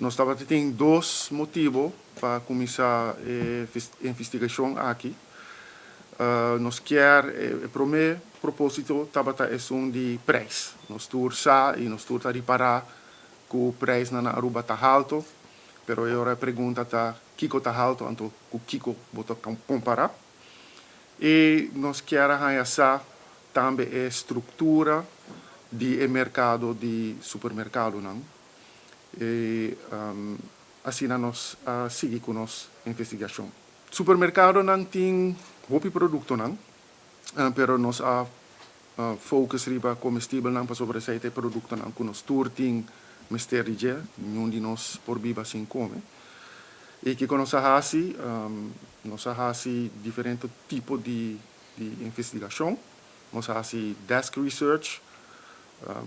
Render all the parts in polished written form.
Nos tabatin dos motibo pa cuminsa e investigacion aki. Nos kier, e prome proposito tabata esun di prijs. Nos tur sa y nos tur ta ripara cu prijsnan na Aruba ta halto, pero e ora e pregunta ta kico ta halto, anto cu kico bo ta compara. Y nos kier a haya sa tambe e structura di e mercado di supermercadonan. Y asina nos a sigui cu nos investigacion. Supermercadonan tin hopi productonan, pero nos a focus riba comestibelnan pasobra esey ta e productonan cu nos tur tin mester di dje, ningun di nos por biba sin come. Y kico nos a haci? Nos a haci diferente tipo di investigacion. Nos a haci desk research,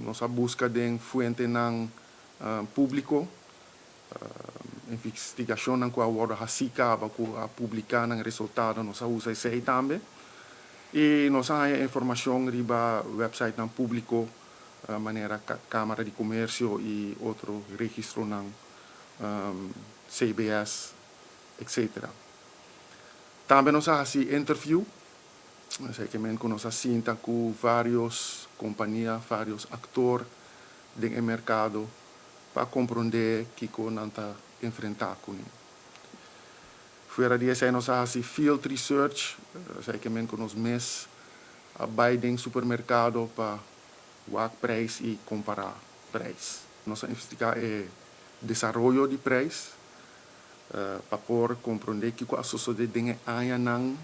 nos a busca den fuentenan publico, investigacionnan cu a wordo haci caba cu a publica nan resultado, nos a usa esey tambe. Y nos a haya informacion riba websitenan publico manera Camara di Comercio y otro registronan, CBS, etcetera. Tambe nos a haci interview, esey ke men cu nos a sinta cu varios compania, varios actor den e mercado pa comprende kico nan ta enfrenta cune. Fuera di esey nos a haci field research, esey ke men cu nos mes a bay den supermercado pa wak prijs y compara prijs. Nos a investiga e desaroyo di prijs pa por comprende kico a sosode den e añanan,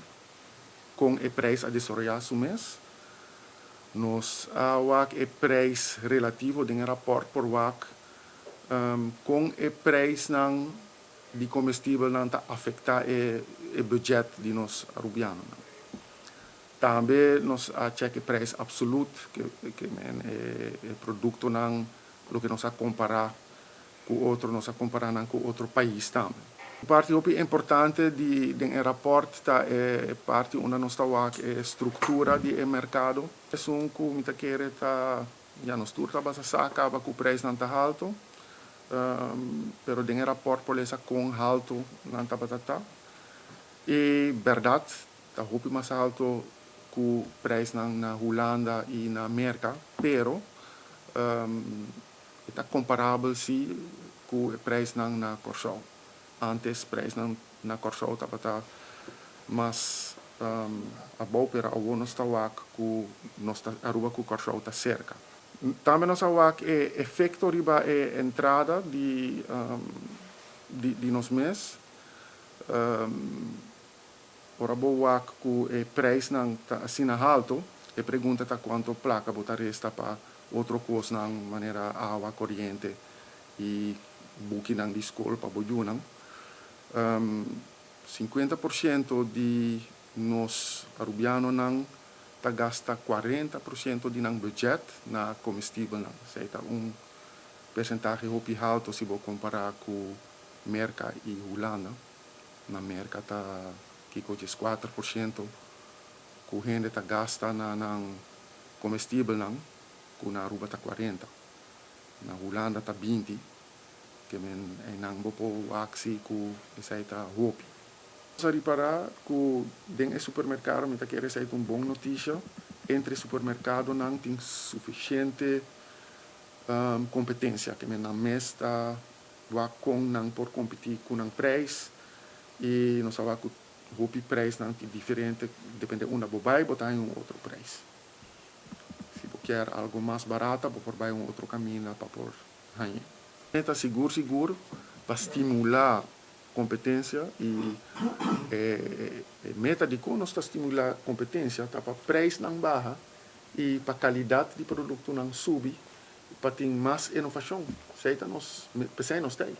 con e prijs a desaroya su mes. Nos a wak e prijs relativo den e rapport por wak con e prijsnan di comestibelnan ta afecta e budget di nos Arubianonan. Tambe nos a check e prijs absoluut, ke men e productonan loke nos a compara cu otro, nos a compara nan cu otro pais tambe. Un parti hopi importante di den e rapport ta e parti unda nos ta wak e structura di e mercado. Esun cu mi ta kere ta, ya nos tur tabata sa caba cu prijsnan ta halto, pero den e rapport por lesa con halto nan tabata ta. E berdad ta hopi mas halto cu prijsnan na Hulanda y na Merca, pero e ta comparabel si cu e prijsnan na Corsou. Antes prijsnan na Corsou tabata mas abou, pero awor nos ta wak cu nos ta Aruba cu Corsou ta cerca. Tambe nos a wak e efecto riba e entrada di nos mes. Ora bo wak cu e prijsnan ta asina halto, e pregunta ta cuanto placa bo ta resta pa otro cosnan manera awa, coriente y bukinan di scol pa bo yunan. 50% di nos Arubianonan ta gasta 40% di nan budget na comestibelnan. Esey ta un percentahe hopi halto si bo compara cu Merca y Hulanda. Na Merca ta kico 14% cu hende ta gasta na nan comestibelnan, cu na Aruba ta 40. Na Hulanda ta 20, ke men einan bo por wak si cu esey ta hopi. Nos a ripara cu den e supermercado, mi ta kere esey ta un bon noticia, entre supermercadonan tin suficiente competencia, ke men nan mes ta wak con nan por competi cu nan prijs y nos a wak cu hopi prijsnan tin diferente, depende unda bo bay, bo ta haya un otro prijs. Si bo kier algo mas barata, bo por bay un otro caminda pa por haya. Meta sigur sigur pa stimula competencia y e meta di con nos ta stimula competencia ta pa prijsnan baha y pa calidad di productonan subi, pa tin mas innovacion. Esey ta nos, p'esey nos ta ey.